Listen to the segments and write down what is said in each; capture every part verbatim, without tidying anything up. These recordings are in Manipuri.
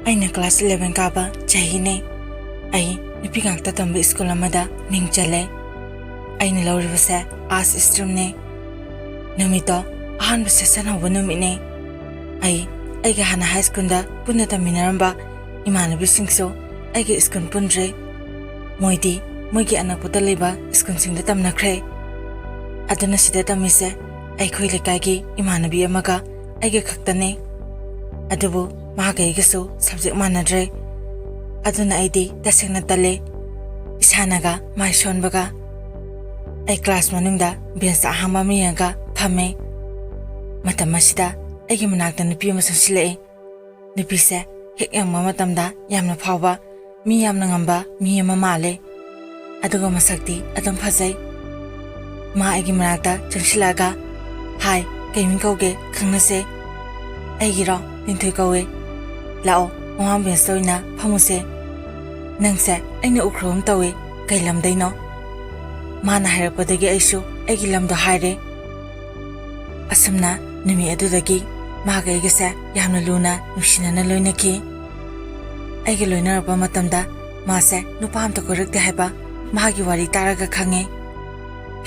ꯑꯩꯅ class eleven ꯀꯥꯕ ꯆꯍꯤꯅꯦ꯫ ꯑꯩ ꯅꯨꯄꯤ ꯉꯥꯛꯇ ꯇꯝꯕ school ꯑꯃꯗ ꯃꯤꯡ ꯆꯜꯂꯦ꯫ ꯑꯩꯅ ꯂꯧꯔꯤꯕꯁꯦ arts streamꯅꯦ꯫ ꯅꯨꯃꯤꯠꯇꯣ ꯑꯍꯥꯟꯕ session ꯍꯧꯕ ꯅꯨꯃꯤꯠꯅꯦ꯫ ꯑꯩ ꯑꯩꯒ ꯍꯥꯟꯅ high schoolꯗ ꯄꯨꯟꯅ ꯇꯝꯃꯤꯟꯅꯔꯝꯕ ꯏꯃꯥꯟꯅꯕꯤꯁꯤꯡꯁꯨ ꯑꯩꯒ school ꯄꯨꯟꯗ꯭ꯔꯦ꯫ ꯃꯣꯏꯗꯤ ꯃꯣꯏꯒꯤ ꯑꯅꯛꯄꯗ ꯂꯩꯕ schoolꯁꯤꯡꯗ ꯇꯝꯅꯈ꯭ꯔꯦ꯫ ꯑꯗꯨꯅ ꯁꯤꯗ ꯇꯝꯃꯤꯁꯦ ꯑꯩꯈꯣꯏ ꯂꯩꯀꯥꯏꯒꯤ ꯏꯃꯥꯟꯅꯕꯤ ꯑꯃꯒ ꯑꯩꯒ ꯈꯛꯇꯅꯦ꯫ ꯑꯗꯨꯕꯨ ꯃꯥꯒ ꯑꯩꯒꯁꯨ subject ꯃꯥꯟꯅꯗ꯭ꯔꯦ꯫ ꯑꯗꯨꯅ ꯑꯩꯗꯤ ꯇꯁꯦꯡꯅ ꯇꯜꯂꯦ, ꯏꯁꯥꯅꯒ ꯃꯥꯏ ꯁꯣꯟꯕꯒ꯫ ꯑꯩ class ꯃꯅꯨꯡꯗ benchꯇ ꯑꯍꯥꯡꯕ ꯑꯃ ꯌꯦꯡꯉꯒ ꯐꯝꯃꯦ꯫ ꯃꯇꯝ ꯑꯁꯤꯗ ꯑꯩꯒꯤ ꯃꯅꯥꯛꯇ ꯅꯨꯄꯤ ꯑꯃ ꯆꯪꯁꯤꯜꯂꯛꯑꯦ꯫ ꯅꯨꯄꯤꯁꯦ ꯍꯦꯛ ꯌꯦꯡꯕ ꯃꯇꯝꯗ ꯌꯥꯝꯅ ꯐꯥꯎꯕ, ꯃꯤ ꯌꯥꯝꯅ ꯉꯝꯕ ꯃꯤ ꯑꯃ ꯃꯥꯜꯂꯦ꯫ ꯑꯗꯨꯒ ꯃꯁꯛꯇꯤ ꯑꯗꯨꯝ ꯐꯖꯩ꯫ ꯃꯥ ꯑꯩꯒꯤ ꯃꯅꯥꯛꯇ ꯆꯪꯁꯤꯜꯂꯛꯑꯒ, "Hi, ꯀꯩ ꯃꯤꯡ ꯀꯧꯒꯦ? ꯈꯪꯅꯁꯦ꯫" "ꯑꯩꯒꯤꯔꯣ? ꯂꯤꯟꯊꯣꯏ ꯀꯧꯋꯦ꯫" "ꯂꯥꯛꯑꯣ, ꯃꯃꯥꯡ benchꯇ ꯑꯣꯏꯅ ꯐꯝꯃꯨꯁꯦ꯫" "ꯅꯪꯁꯦ ꯑꯩꯅ ꯎꯈ꯭ꯔꯕ ꯑꯃ ꯇꯧꯋꯦ, ꯀꯩ ꯂꯝꯗꯩꯅꯣ?" ꯃꯥꯅ ꯍꯥꯏꯔꯛꯄꯗꯒꯤ ꯑꯩꯁꯨ ꯑꯩꯒꯤ ꯂꯝꯗꯣ ꯍꯥꯏꯔꯦ꯫ ꯑꯁꯨꯝꯅ ꯅꯨꯃꯤꯠ ꯑꯗꯨꯗꯒꯤ ꯃꯥꯒ ꯑꯩꯒꯁꯦ ꯌꯥꯝꯅ ꯂꯨꯅ ꯅꯨꯡꯁꯤꯅꯅ ꯂꯣꯏꯅꯈꯤ꯫ ꯑꯩꯒ ꯂꯣꯏꯅꯔꯛꯄ ꯃꯇꯝꯗ ꯃꯥꯁꯦ ꯅꯨꯄꯥ ꯑꯝꯇ ꯀꯣꯏꯔꯛꯇꯦ ꯍꯥꯏꯕ ꯃꯥꯒꯤ ꯋꯥꯔꯤ ꯇꯥꯔꯒ ꯈꯪꯉꯦ꯫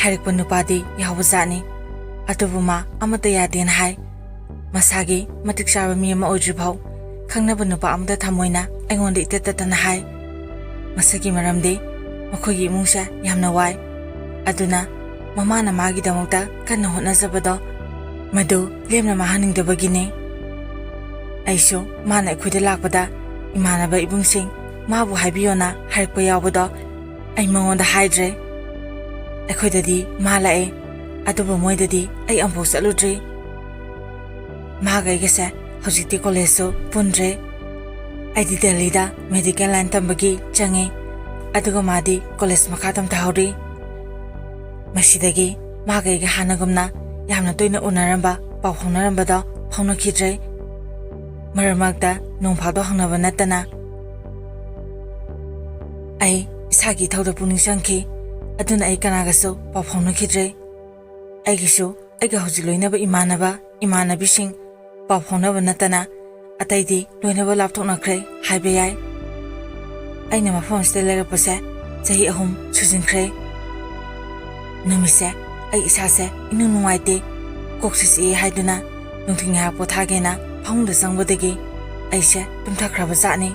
ꯍꯥꯏꯔꯛꯄ ꯅꯨꯄꯥꯗꯤ ꯌꯥꯎꯕꯖꯥꯠꯅꯤ, ꯑꯗꯨꯕꯨ ꯃꯥ ꯑꯃꯠꯇ ꯌꯥꯗꯦꯅ ꯍꯥꯏ꯫ ꯃꯁꯥꯒꯤ ꯃꯇꯤꯛ ꯆꯥꯕ ꯃꯤ ꯑꯃ ꯑꯣꯏꯗ꯭ꯔꯤꯐꯥꯎ ꯈꯪꯅꯕ ꯅꯨꯄꯥ ꯑꯃꯗ ꯊꯝꯃꯣꯏꯅ ꯑꯩꯉꯣꯟꯗ ꯏꯇꯠ ꯇꯠꯇꯅ ꯍꯥꯏ꯫ ꯃꯁꯤꯒꯤ ꯃꯔꯝꯗꯤ ꯃꯈꯣꯏꯒꯤ ꯏꯃꯨꯡꯁꯦ ꯌꯥꯝꯅ ꯋꯥꯏ꯫ ꯑꯗꯨꯅ ꯃꯃꯥꯅ ꯃꯥꯒꯤꯗꯃꯛꯇ ꯀꯟꯅ ꯍꯣꯠꯅꯖꯕꯗꯣ ꯃꯗꯨ ꯂꯦꯝꯅ ꯃꯥꯡꯍꯟꯅꯤꯡꯗꯕꯒꯤꯅꯤ꯫ ꯑꯩꯁꯨ ꯃꯥꯅ ꯑꯩꯈꯣꯏꯗ ꯂꯥꯛꯄꯗ ꯏꯃꯥꯟꯅꯕ ꯏꯕꯨꯡꯁꯤꯡ ꯃꯥꯕꯨ ꯍꯥꯏꯕꯤꯌꯣꯅ ꯍꯥꯏꯔꯛꯄ ꯌꯥꯎꯕꯗꯣ ꯑꯩ ꯃꯉꯣꯟꯗ ꯍꯥꯏꯗ꯭ꯔꯦ꯫ ꯑꯩꯈꯣꯏꯗꯗꯤ ꯃꯥ ꯂꯥꯛꯑꯦ, ꯑꯗꯨꯕꯨ ꯃꯣꯏꯗꯗꯤ ꯑꯩ ꯑꯃꯨꯛꯐꯥꯎ ꯆꯠꯂꯨꯗ꯭ꯔꯤ꯫ ꯃꯥꯒ ꯑꯩꯒꯁꯦ ꯍꯧꯖꯤꯛꯇꯤ collegeꯁꯨ ꯄꯨꯟꯗ꯭ꯔꯦ꯫ ꯑꯩꯗꯤ ꯗꯦꯜꯂꯤꯗ medical line ꯇꯝꯕꯒꯤ ꯆꯪꯉꯤ, ꯑꯗꯨꯒ ꯃꯥꯗꯤ college ꯃꯈꯥ ꯇꯝꯊꯍꯧꯔꯤ꯫ ꯃꯁꯤꯗꯒꯤ ꯃꯥꯒ ꯑꯩꯒ ꯍꯥꯟꯅꯒꯨꯝꯅ ꯌꯥꯝꯅ ꯇꯣꯏꯅ ꯎꯅꯔꯝꯕ, ꯄꯥꯎ ꯐꯥꯎꯅꯔꯝꯕꯗꯣ ꯐꯥꯎꯅꯈꯤꯗ꯭ꯔꯦ꯫ ꯃꯔꯛ ꯃꯔꯛꯇ ꯅꯣꯡ ꯐꯥꯗꯣꯛ ꯍꯪꯅꯕ ꯅꯠꯇꯅ꯫ ꯑꯩ ꯏꯁꯥꯒꯤ ꯏꯊꯧꯗ ꯄꯨꯛꯅꯤꯡ ꯆꯪꯈꯤ, ꯑꯗꯨꯅ ꯑꯩ ꯀꯅꯥꯒꯁꯨ ꯄꯥꯎ ꯐꯥꯎꯅꯈꯤꯗ꯭ꯔꯦ꯫ ꯑꯩꯒꯤꯁꯨ ꯑꯩꯒ ꯍꯧꯖꯤꯛ ꯂꯣꯏꯅꯕ ꯏꯃꯥꯟꯅꯕ, ꯏꯃꯥꯟꯅꯕꯤꯁꯤꯡ ꯄꯥꯎ ꯐꯥꯎꯅꯕ ꯅꯠꯇꯅ ꯑꯇꯩꯗꯤ ꯂꯣꯏꯅꯃꯛ ꯂꯥꯞꯊꯣꯛꯅꯈ꯭ꯔꯦ ꯍꯥꯏꯕ ꯌꯥꯏ꯫ ꯑꯩꯅ ꯃꯐꯝ ꯑꯁꯤꯗ ꯂꯩꯔꯛꯄꯁꯦ ꯆꯍꯤ ꯑꯍꯨꯝ ꯁꯨꯖꯤꯟꯈ꯭ꯔꯦ꯫ ꯅꯨꯃꯤꯠꯁꯦ ꯑꯩ ꯏꯁꯥꯁꯦ ꯏꯅꯨꯡ ꯅꯨꯡꯉꯥꯏꯇꯦ, ꯀꯣꯛꯁꯦ ꯆꯤꯛꯑꯦ ꯍꯥꯏꯗꯨꯅ ꯅꯨꯡꯊꯤꯜ ꯉꯥꯏꯍꯥꯛ ꯄꯣꯊꯥꯒꯦꯅ ꯐꯃꯨꯡꯗ ꯆꯪꯕꯗꯒꯤ ꯑꯩꯁꯦ ꯇꯨꯝꯊꯈ꯭ꯔꯕ ꯖꯥꯠꯅꯤ꯫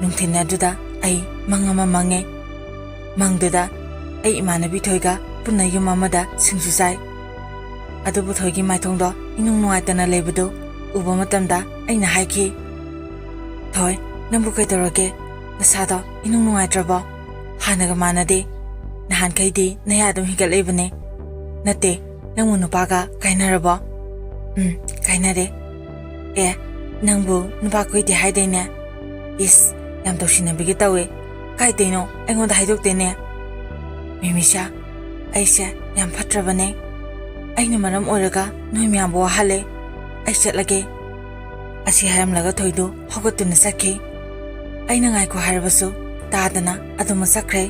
ꯅꯨꯡꯊꯤꯜ ꯑꯗꯨꯗ ꯑꯩ ꯃꯪ ꯑꯃ ꯃꯪꯉꯦ꯫ ꯃꯪꯗꯨꯗ ꯑꯩ ꯏꯃꯥꯟꯅꯕꯤ ꯊꯣꯏꯒ ꯄꯨꯟꯅ ꯌꯨꯝ ꯑꯃꯗ ꯁꯤꯡꯖꯨ ꯆꯥꯏ꯫ ꯑꯗꯨꯕꯨ ꯊꯣꯏꯒꯤ ꯃꯥꯏꯊꯣꯡꯗꯣ ꯏꯅꯨꯡ ꯅꯨꯡꯉꯥꯏꯇꯅ ꯂꯩꯕꯗꯨ ꯎꯕ ꯃꯇꯝꯗ ꯑꯩꯅ ꯍꯥꯏꯈꯤ, "ꯊꯣꯏ, ꯅꯪꯕꯨ ꯀꯩꯗꯧꯔꯒꯦ? ꯅꯁꯥꯗꯣ ꯏꯅꯨꯡ ꯅꯨꯡꯉꯥꯏꯇ꯭ꯔꯕꯣ? ꯍꯥꯟꯅꯒ ꯃꯥꯟꯅꯗꯦ꯫ ꯅꯍꯥꯟꯈꯩꯗꯤ ꯅꯌꯥ ꯑꯗꯨꯝ ꯍꯤꯒꯠꯂꯛꯏꯕꯅꯦ꯫ ꯅꯠꯇꯦ, ꯅꯪꯕꯨ ꯅꯨꯄꯥꯒ ꯀꯥꯏꯅꯔꯕꯣ?" "ꯎꯝ, ꯀꯥꯏꯅꯔꯦ꯫" "ꯑꯦ, ꯅꯪꯕꯨ ꯅꯨꯄꯥ ꯀꯣꯏꯗꯦ ꯍꯥꯏꯗꯥꯏꯅꯦ? ꯏꯁ, ꯌꯥꯝ ꯇꯧꯁꯤꯟꯅꯕꯤꯒꯦ ꯇꯧꯋꯦ꯫ ꯀꯥꯏꯗꯩꯅꯣ? ꯑꯩꯉꯣꯟꯗ ꯍꯥꯏꯗꯣꯛꯇꯦꯅꯦ꯫" "ꯃꯤꯃꯤꯁꯥ, ꯑꯩꯁꯦ ꯌꯥꯝ ꯐꯠꯇ꯭ꯔꯕꯅꯦ꯫ ꯑꯩꯅ ꯃꯔꯝ ꯑꯣꯏꯔꯒ ꯅꯣꯏ ꯃꯌꯥꯝꯕꯨ ꯋꯥꯍꯜꯂꯦ꯫ ꯑꯩ ꯆꯠꯂꯒꯦ꯫" ꯑꯁꯤ ꯍꯥꯏꯔꯝꯂꯒ ꯊꯣꯏꯗꯨ ꯍꯧꯒꯠꯇꯨꯅ ꯆꯠꯈꯤ꯫ ꯑꯩꯅ ꯉꯥꯏꯈꯣ ꯍꯥꯏꯔꯕꯁꯨ ꯇꯥꯗꯅ ꯑꯗꯨꯃꯛ ꯆꯠꯈ꯭ꯔꯦ꯫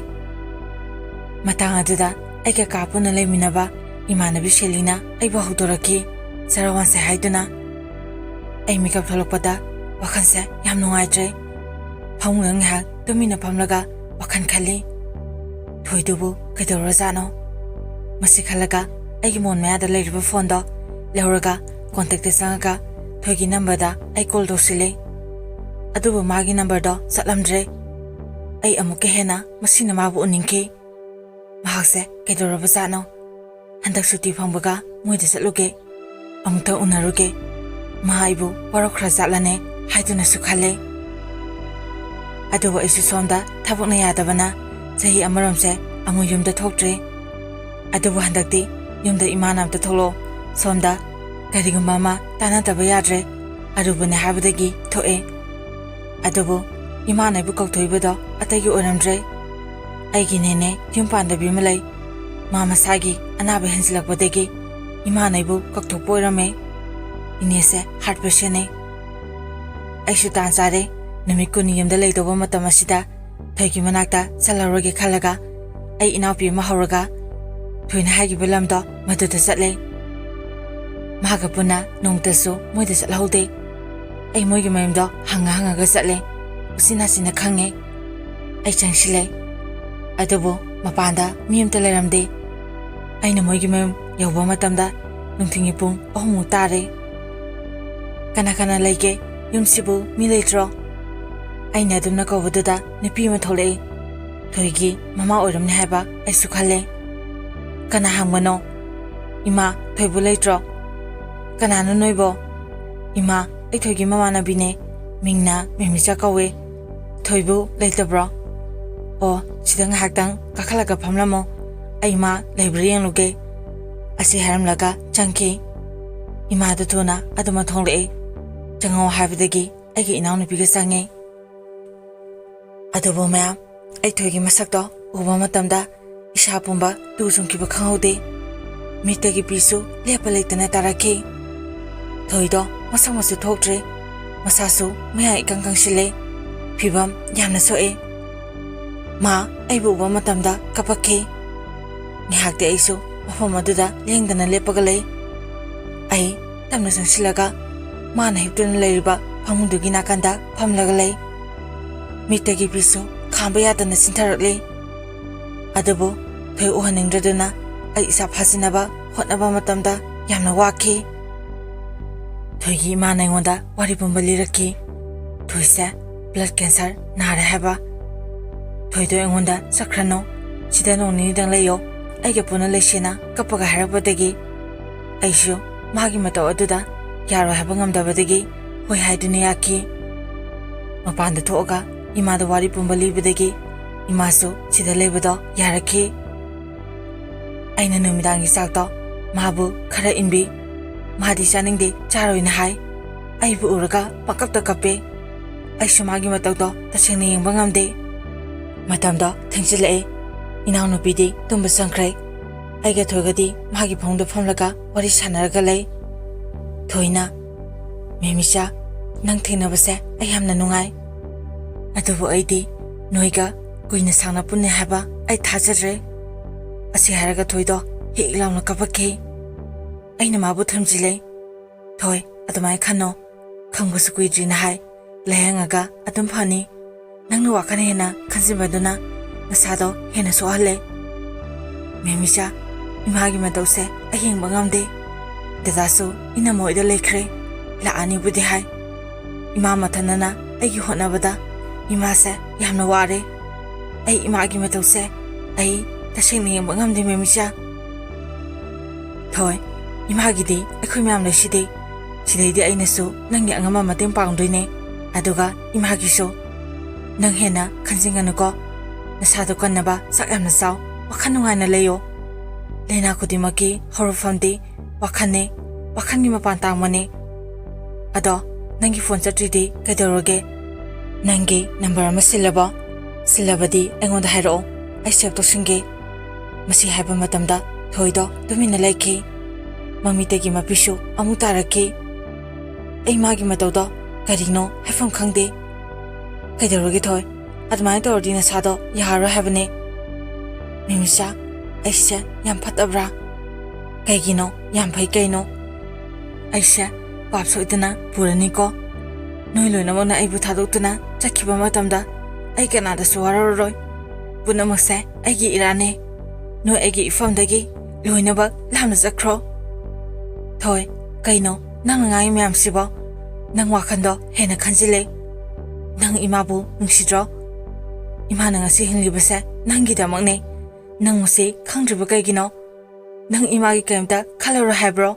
ꯃꯇꯥꯡ ꯑꯗꯨꯗ ꯑꯩꯒ ꯀꯥ ꯄꯨꯟꯅ ꯂꯩꯃꯤꯟꯅꯕ ꯏꯃꯥꯟꯅꯕꯤ ꯁꯦꯂꯤꯅ ꯑꯩꯕꯨ ꯍꯧꯗꯣꯔꯛꯈꯤ, ꯆꯔꯥ ꯋꯥꯟꯁꯦ ꯍꯥꯏꯗꯨꯅ꯫ ꯑꯩ ꯃꯤꯀꯞ ꯊꯣꯛꯂꯛꯄꯗ ꯋꯥꯈꯜꯁꯦ ꯌꯥꯝ ꯅꯨꯡꯉꯥꯏꯇ꯭ꯔꯦ꯫ ꯐꯃꯨꯡꯗ ꯉꯥꯏꯍꯥꯛ ꯇꯨꯃꯤꯟꯅ ꯐꯝꯂꯒ ꯋꯥꯈꯜ ꯈꯜꯂꯤ꯫ ꯊꯣꯏꯗꯨꯕꯨ ꯀꯩꯗꯧꯔꯖꯥꯠꯅꯣ? ꯃꯁꯤ ꯈꯜꯂꯒ ꯑꯩꯒꯤ ꯃꯣꯟ ꯃꯌꯥꯗ ꯂꯩꯔꯤꯕ ꯐꯣꯟꯗꯣ ꯂꯧꯔꯒ ꯀꯣꯟꯇꯦꯛꯇ ꯆꯪꯉꯒ ꯊꯣꯏꯒꯤ ꯅꯝꯕꯔꯗ ꯑꯩ ꯀꯣꯜ ꯇꯧꯁꯤꯜꯂꯤ꯫ ꯑꯗꯨꯕꯨ ꯃꯥꯒꯤ ꯅꯝꯕꯔꯗꯣ ꯆꯠꯂꯝꯗ꯭ꯔꯦ꯫ ꯑꯩ ꯑꯃꯨꯛꯀ ꯍꯦꯟꯅ ꯃꯁꯤꯅ ꯃꯥꯕꯨ ꯎꯅꯤꯡꯈꯤ꯫ ꯃꯍꯥꯛꯁꯦ ꯀꯩꯗꯧꯔꯕꯖꯥꯠꯅꯣ? ꯍꯟꯗꯛ ꯁꯨꯇꯤ ꯐꯪꯕꯒ ꯃꯣꯏꯗ ꯆꯠꯂꯨꯒꯦ, ꯑꯃꯨꯛꯇ ꯎꯅꯔꯨꯒꯦ꯫ ꯃꯥ ꯑꯩꯕꯨ ꯋꯥꯔꯧꯈ꯭ꯔꯖꯥꯠꯂꯅꯦ ꯍꯥꯏꯗꯨꯅꯁꯨ ꯈꯜꯂꯦ꯫ ꯑꯗꯨꯕꯨ ꯑꯩꯁꯨ ꯁꯣꯝꯗ ꯊꯕꯛꯅ ꯌꯥꯗꯕꯅ ꯆꯍꯤ ꯑꯃꯔꯣꯝꯁꯦ ꯑꯃꯨꯛ ꯌꯨꯝꯗ ꯊꯣꯛꯇ꯭ꯔꯦ꯫ ꯑꯗꯨꯕꯨ ꯍꯟꯗꯛꯇꯤ ꯌꯨꯝꯗ ꯏꯃꯥꯅ ꯑꯝꯇ ꯊꯣꯛꯂꯛꯑꯣ, ꯁꯣꯝꯗ ꯀꯔꯤꯒꯨꯝꯕ ꯑꯃ ꯇꯥꯟꯅꯗꯕ ꯌꯥꯗ꯭ꯔꯦ, ꯑꯔꯨꯕꯅꯦ ꯍꯥꯏꯕꯗꯒꯤ ꯊꯣꯛꯑꯦ꯫ ꯑꯗꯨꯕꯨ ꯏꯃꯥꯅ ꯑꯩꯕꯨ ꯀꯧꯊꯣꯛꯏꯕꯗꯣ ꯑꯇꯩꯒꯤ ꯑꯣꯏꯔꯝꯗ꯭ꯔꯦ꯫ ꯑꯩꯒꯤ ꯅꯦꯅꯦ ꯌꯨꯝ ꯄꯥꯟꯗꯕꯤ ꯑꯃ ꯂꯩ꯫ ꯃꯥ ꯃꯁꯥꯒꯤ ꯑꯅꯥꯕ ꯍꯦꯟꯖꯤꯜꯂꯛꯄꯗꯒꯤ ꯏꯃꯥꯅ ꯑꯩꯕꯨ ꯀꯧꯊꯣꯛꯄ ꯑꯣꯏꯔꯝꯃꯦ꯫ ꯏꯅꯦꯁꯦ ꯍꯥꯔꯠ ꯄꯦꯁꯦꯟꯅꯦ꯫ ꯑꯩꯁꯨ ꯇꯥꯟ ꯆꯥꯔꯦ꯫ ꯅꯨꯃꯤꯠ ꯀꯨꯟꯅꯤ ꯌꯨꯝꯗ ꯂꯩꯗꯧꯕ ꯃꯇꯝ ꯑꯁꯤꯗ ꯊꯣꯏꯒꯤ ꯃꯅꯥꯛꯇ ꯆꯠꯂꯔꯣꯏꯒꯦ ꯈꯜꯂꯒ ꯑꯩ ꯏꯅꯥꯎꯄꯤ ꯑꯃ ꯍꯧꯔꯒ ꯊꯣꯏꯅ ꯍꯥꯏꯈꯤꯕ ꯂꯝꯗꯣ ꯃꯗꯨꯗ ꯆꯠꯂꯦ꯫ ꯃꯍꯥꯛꯀ ꯄꯨꯟꯅ ꯅꯣꯡꯃꯇꯁꯨ ꯃꯣꯏꯗ ꯆꯠꯍꯧꯗꯦ꯫ ꯑꯩ ꯃꯣꯏꯒꯤ ꯃꯌꯨꯝꯗꯣ ꯍꯪꯉ ꯍꯪꯉꯒ ꯆꯠꯂꯦ꯫ ꯎꯆꯤꯟ ꯅꯥꯆꯤꯟꯅ ꯈꯪꯉꯦ꯫ ꯑꯩ ꯆꯪꯁꯤꯜꯂꯦ꯫ ꯑꯗꯨꯕꯨ ꯃꯄꯥꯟꯗ ꯃꯤ ꯑꯝꯇ ꯂꯩꯔꯝꯗꯦ꯫ ꯑꯩꯅ ꯃꯣꯏꯒꯤ ꯃꯌꯨꯝ ꯌꯧꯕ ꯃꯇꯝꯗ ꯅꯨꯡꯊꯤꯜꯒꯤ ꯄꯨꯡ ꯑꯍꯨꯝꯃꯨꯛ ꯇꯥꯔꯦ꯫ "ꯀꯅꯥ ꯀꯅꯥ ꯂꯩꯒꯦ? ꯌꯨꯝꯁꯤꯕꯨ ꯃꯤ ꯂꯩꯇ꯭ꯔꯣ?" ꯑꯩꯅ ꯑꯗꯨꯝꯅ ꯀꯧꯕꯗꯨꯗ ꯅꯨꯄꯤ ꯑꯃ ꯊꯣꯛꯂꯛꯏ꯫ ꯊꯣꯏꯒꯤ ꯃꯃꯥ ꯑꯣꯏꯔꯝꯅꯤ ꯍꯥꯏꯕ ꯑꯩꯁꯨ ꯈꯜꯂꯦ꯫ "ꯀꯅꯥ ꯍꯪꯕꯅꯣ? ꯏꯃꯥ, ꯊꯣꯏꯕꯨ ꯂꯩꯇ꯭ꯔꯣ?" "ꯀꯅꯥꯅꯣ ꯅꯣꯏꯕꯣ?" "ꯏꯃꯥ, ꯑꯩ ꯊꯣꯏꯒꯤ ꯃꯃꯥꯟꯅꯕꯤꯅꯦ꯫ ꯃꯤꯡꯅ ꯃꯦꯃꯤꯆꯥ ꯀꯧꯋꯦ꯫ ꯊꯣꯏꯕꯨ ꯂꯩꯇꯕ꯭ꯔꯣ?" "ꯑꯣ, ꯁꯤꯗ ꯉꯥꯏꯍꯥꯛꯇꯪ ꯀꯥꯈꯠꯂꯒ ꯐꯝꯂꯝꯃꯣ꯫ ꯑꯩ ꯃꯥ ꯂꯩꯕ꯭ꯔꯥ ꯌꯦꯡꯂꯨꯒꯦ꯫" ꯑꯁꯤ ꯍꯥꯏꯔꯝꯂꯒ ꯆꯪꯈꯤ꯫ ꯏꯃꯥꯗꯨ ꯊꯨꯅ ꯑꯗꯨꯃꯛ ꯊꯣꯛꯂꯛꯏ꯫ ꯆꯪꯉꯣ ꯍꯥꯏꯕꯗꯒꯤ ꯑꯩꯒꯤ ꯏꯅꯥꯎꯅꯨꯄꯤꯒ ꯆꯪꯉꯤ꯫ ꯑꯗꯨꯕꯨ ꯃꯌꯥꯝ, ꯑꯩ ꯊꯣꯏꯒꯤ ꯃꯁꯛꯇꯣ ꯎꯕ ꯃꯇꯝꯗ ꯏꯁꯥ ꯄꯨꯝꯕ ꯇꯨ ꯆꯨꯡꯈꯤꯕ ꯈꯪꯍꯧꯗꯦ꯫ ꯃꯤꯠꯇꯒꯤ ꯄꯤꯁꯨ ꯂꯦꯞꯄ ꯂꯩꯇꯅ ꯇꯥꯔꯛꯈꯤ꯫ ꯊꯣꯏꯗꯣ ꯃꯁꯛ ꯃꯁꯨ ꯊꯣꯛꯇ꯭ꯔꯦ꯫ ꯃꯁꯥꯁꯨ ꯃꯌꯥ ꯏꯀꯪ ꯀꯪꯁꯤꯜꯂꯦ꯫ ꯐꯤꯕꯝ ꯌꯥꯝꯅ ꯁꯣꯛꯑꯦ꯫ ꯃꯥ ꯑꯩꯕꯨ ꯎꯕ ꯃꯇꯝꯗ ꯀꯞꯄꯛꯈꯤ꯫ ꯉꯥꯏꯍꯥꯛꯇꯤ ꯑꯩꯁꯨ ꯃꯐꯝ ꯑꯗꯨꯗ ꯂꯦꯡꯗꯅ ꯂꯦꯞꯄꯒ ꯂꯩ꯫ ꯑꯩ ꯇꯞꯅ ꯆꯪꯁꯤꯜꯂꯒ ꯃꯥꯅ ꯍꯤꯞꯇꯨꯅ ꯂꯩꯔꯤꯕ ꯐꯃꯨꯡꯗꯨꯒꯤ ꯅꯥꯀꯟꯗ ꯐꯝꯂꯒ ꯂꯩ꯫ ꯃꯤꯠꯇꯒꯤ ꯄꯤꯁꯨ ꯈꯥꯝꯕ ꯌꯥꯗꯅ ꯆꯤꯟꯊꯔꯛꯂꯤ꯫ ꯑꯗꯨꯕꯨ ꯊꯣꯏ ꯎꯍꯟꯅꯤꯡꯗ꯭ꯔꯗꯨꯅ ꯑꯩ ꯏꯁꯥ ꯐꯥꯖꯤꯟꯅꯕ ꯍꯣꯠꯅꯕ ꯃꯇꯝꯗ ꯌꯥꯝꯅ ꯋꯥꯈꯤ꯫ ꯊꯣꯏꯒꯤ ꯏꯃꯥꯅ ꯑꯩꯉꯣꯟꯗ ꯋꯥꯔꯤ ꯄꯨꯝꯕ ꯂꯤꯔꯛꯈꯤ꯫ ꯊꯣꯏꯁꯦ blood cancer ꯅꯥꯔꯦ ꯍꯥꯏꯕ꯫ "ꯊꯣꯏꯗꯣ ꯑꯩꯉꯣꯟꯗ ꯆꯠꯈ꯭ꯔꯅꯨ, ꯁꯤꯗ ꯅꯣꯡ ꯅꯤꯅꯤꯗꯪ ꯂꯩꯌꯣ, ꯑꯩꯒ ꯄꯨꯟꯅ ꯂꯩꯁꯦꯅ" ꯀꯞꯄꯒ ꯍꯥꯏꯔꯛꯄꯗꯒꯤ ꯑꯩꯁꯨ ꯃꯥꯒꯤ ꯃꯇꯧ ꯑꯗꯨꯗ ꯌꯥꯔꯣꯏ ꯍꯥꯏꯕ ꯉꯝꯗꯕꯗꯒꯤ ꯍꯣꯏ ꯍꯥꯏꯗꯨꯅ ꯌꯥꯈꯤ꯫ ꯃꯄꯥꯟꯗ ꯊꯣꯛꯑꯒ ꯏꯃꯥꯗ ꯋꯥꯔꯤ ꯄꯨꯝꯕ ꯂꯤꯕꯗꯒꯤ ꯏꯃꯥꯁꯨ ꯁꯤꯗ ꯂꯩꯕꯗꯣ ꯌꯥꯔꯛꯈꯤ꯫ ꯑꯩꯅ ꯅꯨꯃꯤꯗꯥꯡꯒꯤ ꯆꯥꯛꯇꯣ ꯃꯥꯕꯨ ꯈꯔ ꯏꯟꯕꯤ꯫ ꯃꯥꯗꯤ ꯆꯥꯅꯤꯡꯗꯦ, ꯆꯥꯔꯣꯏꯅ ꯍꯥꯏ꯫ ꯑꯩꯕꯨ ꯎꯔꯒ ꯄꯪꯀꯞꯇ ꯀꯞꯄꯦ꯫ ꯑꯩꯁꯨ ꯃꯥꯒꯤ ꯃꯇꯧꯗꯣ ꯇꯁꯦꯡꯅ ꯌꯦꯡꯕ ꯉꯝꯗꯦ꯫ ꯃꯇꯝꯗꯣ ꯊꯦꯡꯖꯤꯜꯂꯛꯑꯦ꯫ ꯏꯅꯥꯎꯅꯨꯄꯤꯗꯤ ꯇꯨꯝꯕ ꯆꯪꯈ꯭ꯔꯦ꯫ ꯑꯩꯒ ꯊꯣꯏꯒꯗꯤ ꯃꯥꯒꯤ ꯐꯃꯨꯡꯗ ꯐꯝꯂꯒ ꯋꯥꯔꯤ ꯁꯥꯟꯅꯔꯒ ꯂꯩ꯫ ꯊꯣꯏꯅ, "ꯃꯦꯃꯤꯆꯥ, ꯅꯪ ꯊꯦꯡꯅꯕꯁꯦ ꯑꯩ ꯌꯥꯝꯅ ꯅꯨꯡꯉꯥꯏ꯫ ꯑꯗꯨꯕꯨ ꯑꯩꯗꯤ ꯅꯣꯏꯒ ꯀꯨꯏꯅ ꯁꯥꯡꯅ ꯄꯨꯟꯅꯤ ꯍꯥꯏꯕ ꯑꯩ ꯊꯥꯖꯗ꯭ꯔꯦ꯫" ꯑꯁꯤ ꯍꯥꯏꯔꯒ ꯊꯣꯏꯗꯣ ꯍꯤꯛ ꯂꯥꯎꯅ ꯀꯞꯄꯛꯈꯤ꯫ ꯑꯩꯅ ꯃꯥꯕꯨ ꯊꯦꯝꯖꯤꯜꯂꯦ꯫ "ꯊꯣꯏ, ꯑꯗꯨꯃꯥꯏꯅ ꯈꯟꯅꯣ꯫ ꯈꯪꯕꯁꯨ ꯀꯨꯏꯗ꯭ꯔꯤꯅ ꯍꯥꯏ꯫ ꯂꯥꯏꯌꯦꯡꯉꯒ ꯑꯗꯨꯝ ꯐꯅꯤ꯫ ꯅꯪꯅ ꯋꯥꯈꯜ ꯍꯦꯟꯅ ꯈꯟꯖꯤꯟꯕꯗꯨꯅ ꯅꯁꯥꯗꯣ ꯍꯦꯟꯅ ꯁꯣꯛꯍꯜꯂꯦ꯫ ꯃꯦꯃꯤꯆꯥ, ꯏꯃꯥꯒꯤ ꯃꯇꯧꯁꯦ ꯑꯩ ꯌꯦꯡꯕ ꯉꯝꯗꯦ꯫ ꯗꯗꯥꯁꯨ ꯏꯅꯝꯃ ꯍꯣꯏꯗ ꯂꯩꯈ꯭ꯔꯦ꯫ ꯂꯥꯛꯑꯅꯤꯕꯨꯗꯤ ꯍꯥꯏ꯫ ꯏꯃꯥ ꯃꯊꯟꯗꯅ ꯑꯩꯒꯤ ꯍꯣꯠꯅꯕꯗ ꯏꯃꯥꯁꯦ ꯌꯥꯝꯅ ꯋꯥꯔꯦ꯫ ꯑꯩ ꯏꯃꯥꯒꯤ ꯃꯇꯧꯁꯦ ꯑꯩ ꯇꯁꯦꯡꯅ ꯌꯦꯡꯕ ꯉꯝꯗꯦ, ꯃꯦꯃꯤꯆꯥ꯫ ꯊꯣꯏ, ꯏꯃꯥꯒꯤꯗꯤ ꯑꯩꯈꯣꯏ ꯃꯌꯥꯝ ꯂꯩꯁꯤꯗꯤ꯫ ꯁꯤꯗꯩꯗꯤ ꯑꯩꯅꯁꯨ ꯅꯪꯒꯤ ꯑꯉꯝꯕ ꯃꯇꯦꯡ ꯄꯥꯡꯗꯣꯏꯅꯦ꯫ ꯑꯗꯨꯒ ꯏꯃꯥꯒꯤꯁꯨ꯫ ꯅꯪ ꯍꯦꯟꯅ ꯈꯟꯖꯤꯟꯒꯅꯨꯀꯣ꯫ ꯅꯁꯥꯗꯣ ꯀꯟꯅꯕ ꯆꯥꯛ ꯌꯥꯝꯅ ꯆꯥꯎ꯫ ꯋꯥꯈꯜ ꯅꯨꯡꯉꯥꯏꯅ ꯂꯩꯌꯣ꯫ ꯂꯥꯏꯅꯥ ꯈꯨꯗꯤꯡꯃꯛꯀꯤ ꯍꯧꯔꯛꯐꯝꯗꯤ ꯋꯥꯈꯜꯅꯦ꯫ ꯋꯥꯈꯜꯒꯤ ꯃꯄꯥꯟ ꯇꯥꯡꯕꯅꯦ꯫ ꯑꯗꯣ, ꯅꯪꯒꯤ ꯐꯣꯟ ꯆꯠꯇ꯭ꯔꯤꯗꯤ ꯀꯩꯗꯧꯔꯒꯦ? ꯅꯪꯒꯤ ꯅꯝꯕꯔ ꯑꯃ ꯁꯤꯜꯂꯕꯣ? ꯁꯤꯜꯂꯕꯗꯤ ꯑꯩꯉꯣꯟꯗ ꯍꯥꯏꯔꯛꯑꯣ, ꯑꯩ ꯁꯦꯚ ꯇꯧꯁꯤꯟꯒꯦ꯫ ꯃꯁꯤ ꯍꯥꯏꯕ ꯃꯇꯝꯗ ꯊꯣꯏꯗꯣ ꯇꯨꯃꯤꯟꯅ ꯂꯩꯈꯤ꯫ ꯃꯃꯤꯠꯇꯒꯤ ꯃꯄꯤꯁꯨ ꯑꯃꯨꯛ ꯇꯥꯔꯛꯈꯤ꯫ ꯑꯩ ꯃꯥꯒꯤ ꯃꯇꯧꯗꯣ ꯀꯔꯤꯅꯣ ꯍꯥꯏꯐꯝ ꯈꯪꯗꯦ꯫ ꯀꯩꯗꯧꯔꯒꯦ ꯊꯣꯏ? ꯑꯗꯨꯃꯥꯏꯅ ꯇꯧꯔꯗꯤ ꯅꯁꯥꯗꯣ ꯌꯥꯔꯔꯣꯏ ꯍꯥꯏꯕꯅꯦ꯫ ꯃꯦꯃꯤꯆꯥ, ꯑꯩꯁꯦ ꯌꯥꯝ ꯐꯠꯇꯕ꯭ꯔꯥ? ꯀꯩꯒꯤꯅꯣ? ꯌꯥꯝ ꯐꯩ ꯀꯩꯅꯣ꯫ ꯑꯩꯁꯦ ꯄꯥꯞ ꯁꯣꯏꯗꯅ ꯄꯨꯔꯅꯤꯀꯣ꯫ ꯅꯣꯏ ꯂꯣꯏꯅꯃꯛꯅ ꯑꯩꯕꯨ ꯊꯥꯗꯣꯛꯇꯨꯅ ꯆꯠꯈꯤꯕ ꯃꯇꯝꯗ ꯑꯩ ꯀꯅꯥꯗꯁꯨ ꯋꯥꯔꯧꯔꯔꯣꯏ꯫ ꯄꯨꯝꯅꯃꯛꯁꯦ ꯑꯩꯒꯤ ꯏꯔꯥꯟꯅꯦ꯫ ꯅꯣꯏ ꯑꯩꯒꯤ ꯏꯐꯝꯗꯒꯤ ꯂꯣꯏꯅꯃꯛ ꯂꯥꯞꯅ ꯆꯠꯈ꯭ꯔꯣ꯫ ꯊꯣꯏ, ꯀꯩꯅꯣ ꯅꯪꯅ ꯉꯥꯡꯉꯤ ꯃꯌꯥꯝꯁꯤꯕꯣ? ꯅꯪ ꯋꯥꯈꯜꯗꯣ ꯍꯦꯟꯅ ꯈꯟꯖꯤꯜꯂꯦ꯫ ꯅꯪ ꯏꯃꯥꯕꯨ ꯅꯨꯡꯁꯤꯗ꯭ꯔꯣ? ꯏꯃꯥꯅ ꯉꯁꯤ ꯍꯤꯡꯂꯤꯕꯁꯦ ꯅꯪꯒꯤꯗꯃꯛꯅꯦ꯫ ꯅꯪ ꯃꯁꯤ ꯈꯪꯗ꯭ꯔꯤꯕ ꯀꯩꯒꯤꯅꯣ? ꯅꯪ ꯏꯃꯥꯒꯤ ꯀꯔꯤꯝꯇ ꯈꯜꯂꯔꯣꯏ ꯍꯥꯏꯕ꯭ꯔꯣ?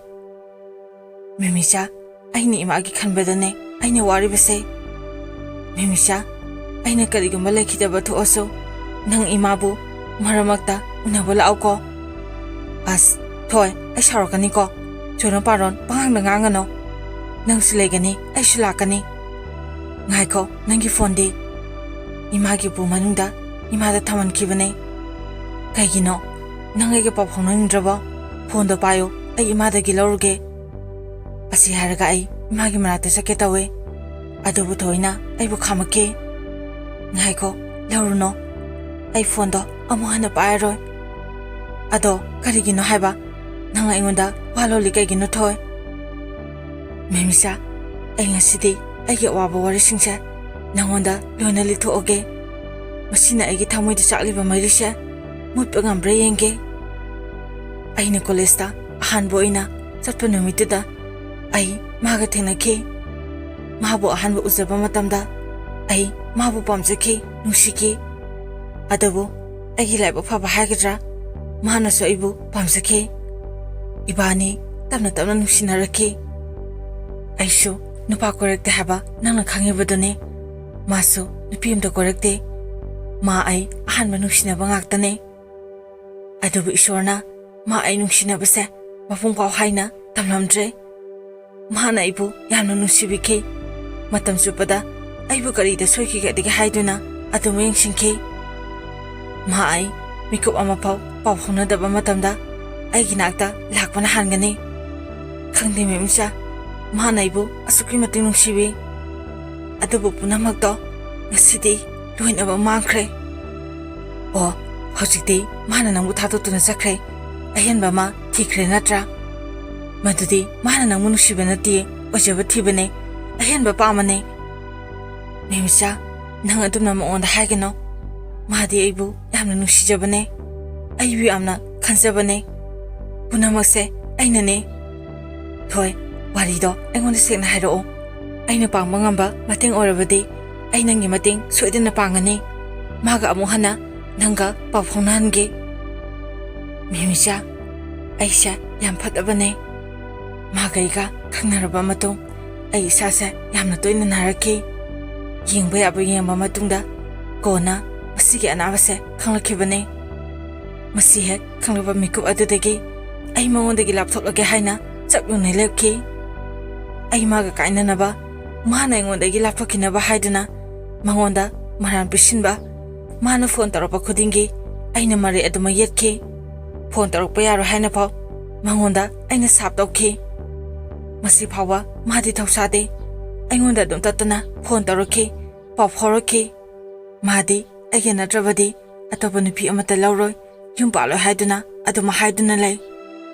ꯃꯦꯃꯤꯆꯥ, ꯑꯩꯅ ꯏꯃꯥꯒꯤ ꯈꯟꯕꯗꯅꯦ ꯑꯩꯅ ꯋꯥꯔꯤꯕꯁꯦ꯫ ꯃꯦꯃꯤꯆꯥ, ꯑꯩꯅ ꯀꯔꯤꯒꯨꯝꯕ ꯂꯩꯈꯤꯗꯕ ꯊꯣꯛꯑꯁꯨ, ꯅꯪ ꯏꯃꯥꯕꯨ ꯃꯔꯛ ꯃꯔꯛꯇ ꯎꯅꯕ ꯂꯥꯛꯎꯀꯣ꯫ ꯑꯁ, ꯊꯣꯏ, ꯑꯩ ꯁꯥꯎꯔꯛꯀꯅꯤꯀꯣ꯫ ꯆꯨꯔꯣꯟ ꯄꯥꯔꯣꯟ ꯄꯉꯥꯡꯗ ꯉꯥꯡꯒꯅꯣ꯫ ꯅꯪꯁꯨ ꯂꯩꯒꯅꯤ, ꯑꯩꯁꯨ ꯂꯥꯛꯀꯅꯤ꯫ ꯉꯥꯏꯈꯣ, ꯅꯪꯒꯤ ꯐꯣꯟꯗꯤ? ꯏꯃꯥꯒꯤ ꯎꯄꯨ ꯃꯅꯨꯡꯗ ꯏꯃꯥꯗ ꯊꯝꯍꯟꯈꯤꯕꯅꯦ꯫ ꯀꯩꯒꯤꯅꯣ? ꯅꯪ ꯑꯩꯒ ꯄꯥꯎ ꯐꯥꯎꯅꯅꯤꯡꯗ꯭ꯔꯕꯣ? ꯐꯣꯟꯗꯣ ꯄꯥꯏꯌꯨ, ꯑꯩ ꯏꯃꯥꯗꯒꯤ ꯂꯧꯔꯨꯒꯦ꯫ ꯑꯁꯤ ꯍꯥꯏꯔꯒ ꯑꯩ ꯏꯃꯥꯒꯤ ꯃꯅꯥꯛꯇ ꯆꯠꯀꯦ ꯇꯧꯋꯦ꯫ ꯑꯗꯨꯕꯨ ꯊꯣꯏꯅ ꯑꯩꯕꯨ ꯈꯥꯝꯃꯛꯈꯤ꯫ ꯉꯥꯏꯈꯣ, ꯂꯧꯔꯨꯅꯣ꯫ ꯑꯩ ꯐꯣꯟꯗꯣ ꯑꯃꯨꯛ ꯍꯟꯅ ꯄꯥꯏꯔꯔꯣꯏ꯫ ꯑꯗꯣ ꯀꯔꯤꯒꯤꯅꯣ ꯍꯥꯏꯕ? ꯅꯪ ꯑꯩꯉꯣꯟꯗ ꯋꯥ ꯂꯣꯜꯂꯤ ꯀꯩꯒꯤꯅꯣ, ꯊꯣꯏ? ꯃꯦꯃꯤꯆꯥ, ꯑꯩ ꯉꯁꯤꯗꯤ ꯑꯩꯒꯤ ꯑꯋꯥꯕ ꯋꯥꯔꯤꯁꯤꯡꯁꯦ ꯅꯉꯣꯟꯗ ꯂꯣꯏꯅ ꯂꯤꯊꯣꯛꯑꯒꯦ꯫ ꯃꯁꯤꯅ ꯑꯩꯒꯤ ꯊꯃꯣꯏꯗ ꯆꯥꯛꯂꯤꯕ ꯃꯩꯔꯤꯁꯦ ꯃꯨꯠꯄ ꯉꯝꯕ꯭ꯔꯥ ꯌꯦꯡꯒꯦ꯫ ꯑꯩꯅ ꯀꯣꯂꯦꯖꯇ ꯑꯍꯥꯟꯕ ꯑꯣꯏꯅ ꯆꯠꯄ ꯅꯨꯃꯤꯠꯇꯨꯗ ꯑꯩ ꯃꯥꯒ ꯊꯦꯡꯅꯈꯤ꯫ ꯃꯥꯕꯨ ꯑꯍꯥꯟꯕ ꯎꯖꯕ ꯃꯇꯝꯗ ꯑꯩ ꯃꯥꯕꯨ ꯄꯥꯝꯖꯈꯤ, ꯅꯨꯡꯁꯤꯈꯤ꯫ ꯑꯗꯨꯕꯨ ꯑꯩꯒꯤ ꯂꯥꯏꯕꯛ ꯐꯕ ꯍꯥꯏꯒꯗ꯭ꯔꯥ, ꯃꯥꯅꯁꯨ ꯑꯩꯕꯨ ꯄꯥꯝꯖꯈꯤ꯫ ꯏꯕꯥꯅꯤ ꯇꯞꯅ ꯇꯞꯅ ꯅꯨꯡꯁꯤꯅꯔꯛꯈꯤ꯫ ꯑꯩꯁꯨ ꯅꯨꯄꯥ ꯀꯣꯏꯔꯛꯇꯦ ꯍꯥꯏꯕ ꯅꯪꯅ ꯈꯪꯉꯤꯕꯗꯨꯅꯤ꯫ ꯃꯥꯁꯨ ꯅꯨꯄꯤ ꯑꯝꯇ ꯀꯣꯏꯔꯛꯇꯦ꯫ ꯃꯥ ꯑꯩ ꯑꯍꯥꯟꯕ ꯅꯨꯡꯁꯤꯅꯕ ꯉꯥꯛꯇꯅꯦ꯫ ꯑꯗꯨꯕꯨ ꯏꯁꯣꯔꯅ ꯃꯥ ꯑꯩ ꯅꯨꯡꯁꯤꯅꯕꯁꯦ ꯃꯄꯨꯡ ꯐꯥꯎ ꯍꯥꯏꯅ ꯇꯝꯂꯝꯗ꯭ꯔꯦ꯫ ꯃꯍꯥꯛꯅ ꯑꯩꯕꯨ ꯌꯥꯝꯅ ꯅꯨꯡꯁꯤꯕꯤꯈꯤ꯫ ꯃꯇꯝ ꯆꯨꯞꯄꯗ ꯑꯩꯕꯨ ꯀꯔꯤꯗ ꯁꯣꯏꯈꯤꯒꯗꯒꯦ ꯍꯥꯏꯗꯨꯅ ꯑꯗꯨꯝ ꯌꯦꯡꯁꯤꯟꯈꯤ꯫ ꯃꯍꯥꯛ ꯑꯩ ꯃꯤꯀꯨꯞ ꯑꯃꯐꯥꯎ ꯄꯥꯎ ꯐꯥꯎꯅꯗꯕ ꯃꯇꯝꯗ ꯑꯩꯒꯤ ꯅꯥꯛꯇ ꯂꯥꯛꯄꯅ ꯍꯥꯟꯒꯅꯤ꯫ ꯈꯪꯗꯦ ꯃꯦꯝꯆꯥ, ꯃꯍꯥꯛꯅ ꯑꯩꯕꯨ ꯑꯁꯨꯛꯀꯤ ꯃꯇꯤꯛ ꯅꯨꯡꯁꯤꯕꯤ꯫ ꯑꯗꯨꯕꯨ ꯄꯨꯝꯅꯃꯛꯇꯣ ꯉꯁꯤꯗꯤ ꯂꯣꯏꯅꯃꯛ ꯃꯥꯡꯈ꯭ꯔꯦ꯫ ꯑꯣ, ꯍꯧꯖꯤꯛꯇꯤ ꯃꯥꯅ ꯅꯪꯕꯨ ꯊꯥꯗꯣꯛꯇꯨꯅ ꯆꯠꯈ꯭ꯔꯦ꯫ ꯑꯍꯦꯟꯕ ꯑꯃ ꯊꯤꯈ꯭ꯔꯦ ꯅꯠꯇ꯭ꯔꯥ? ꯃꯗꯨꯗꯤ ꯃꯥꯅ ꯅꯪꯕꯨ ꯅꯨꯡꯁꯤꯕ ꯅꯠꯇꯦ, ꯑꯣꯏꯖꯕ ꯊꯤꯕꯅꯦ, ꯑꯍꯦꯟꯕ ꯄꯥꯝꯕꯅꯦ꯫ ꯃꯦꯝꯆꯥ, ꯅꯪ ꯑꯗꯨꯝꯅ ꯃꯉꯣꯟꯗ ꯍꯥꯏꯒꯅꯨ꯫ ꯃꯥꯗꯤ ꯑꯩꯕꯨ ꯌꯥꯝꯅ ꯅꯨꯡꯁꯤꯖꯕꯅꯦ, ꯑꯩꯕꯨ ꯌꯥꯝꯅ ꯈꯟꯖꯕꯅꯦ꯫ ꯄꯨꯝꯅꯃꯛꯁꯦ ꯑꯩꯅꯅꯦ꯫ ꯍꯣꯏ, ꯋꯥꯔꯤꯗꯣ ꯑꯩꯉꯣꯟꯗ ꯁꯦꯡꯅ ꯍꯥꯏꯔꯛꯑꯣ꯫ ꯑꯩꯅ ꯄꯥꯡꯕ ꯉꯝꯕ ꯃꯇꯦꯡ ꯑꯣꯏꯔꯕꯗꯤ ꯑꯩ ꯅꯪꯒꯤ ꯃꯇꯦꯡ ꯁꯣꯏꯗꯅ ꯄꯥꯡꯒꯅꯤ꯫ ꯃꯥꯒ ꯑꯃꯨꯛ ꯍꯟꯅ ꯅꯪꯒ ꯄꯥꯎ ꯐꯥꯎꯅꯍꯟꯒꯦ꯫ ꯃꯦꯝꯆꯥ, ꯑꯩꯁꯦ ꯌꯥꯝ ꯐꯠꯇꯕꯅꯦ꯫ ꯃꯥꯒ ꯑꯩꯒ ꯈꯪꯅꯔꯕ ꯃꯇꯨꯡ ꯑꯩ ꯏꯁꯥꯁꯦ ꯌꯥꯝꯅ ꯇꯣꯏꯅ ꯅꯥꯔꯛꯈꯤ꯫ ꯌꯦꯡꯕ ꯌꯥꯕ ꯌꯦꯡꯕ ꯃꯇꯨꯡꯗ ꯀꯣꯟꯅ ꯃꯁꯤꯒꯤ ꯑꯅꯥꯕꯁꯦ ꯈꯪꯂꯛꯈꯤꯕꯅꯦ꯫ ꯃꯁꯤ ꯍꯦꯛ ꯈꯪꯂꯛꯄ ꯃꯤꯀꯨꯞ ꯑꯗꯨꯗꯒꯤ ꯑꯩ ꯃꯉꯣꯟꯗꯒꯤ ꯂꯥꯞꯊꯣꯛꯂꯒꯦ ꯍꯥꯏꯅ ꯆꯞ ꯌꯨꯡꯅ ꯂꯦꯞꯈꯤ꯫ ꯑꯩ ꯃꯥꯒ ꯀꯥꯏꯅꯅꯕ, ꯃꯥꯅ ꯑꯩꯉꯣꯟꯗꯒꯤ ꯂꯥꯞꯊꯣꯛꯈꯤꯅꯕ ꯍꯥꯏꯗꯨꯅ ꯃꯉꯣꯟꯗ ꯃꯔꯥꯜ ꯄꯤꯁꯤꯟꯕ꯫ ꯃꯥꯅ ꯐꯣꯟ ꯇꯧꯔꯛꯄ ꯈꯨꯗꯤꯡꯒꯤ ꯑꯩꯅ ꯃꯔꯩ ꯑꯗꯨꯃꯛ ꯌꯦꯠꯈꯤ꯫ ꯐꯣꯟ ꯇꯧꯔꯛꯄ ꯌꯥꯔꯣꯏ ꯍꯥꯏꯅ ꯐꯥꯎ ꯃꯉꯣꯟꯗ ꯑꯩꯅ ꯁꯥꯞ ꯇꯧꯈꯤ꯫ ꯃꯁꯤ ꯐꯥꯎꯕ ꯃꯥꯗꯤ ꯊꯧꯁꯥꯗꯦ꯫ ꯑꯩꯉꯣꯟꯗ ꯑꯗꯨꯝ ꯇꯠꯇꯅ ꯐꯣꯟ ꯇꯧꯔꯛꯈꯤ, ꯄꯥꯎ ꯐꯥꯎꯔꯛꯈꯤ꯫ ꯃꯥꯗꯤ ꯑꯩꯒ ꯅꯠꯇ꯭ꯔꯕꯗꯤ ꯑꯇꯣꯞꯄ ꯅꯨꯄꯤ ꯑꯃꯠꯇ ꯂꯧꯔꯣꯏ, ꯌꯨꯝ ꯄꯥꯜꯂꯣꯏ ꯍꯥꯏꯗꯨꯅ ꯑꯗꯨꯃꯛ ꯍꯥꯏꯗꯨꯅ ꯂꯩ꯫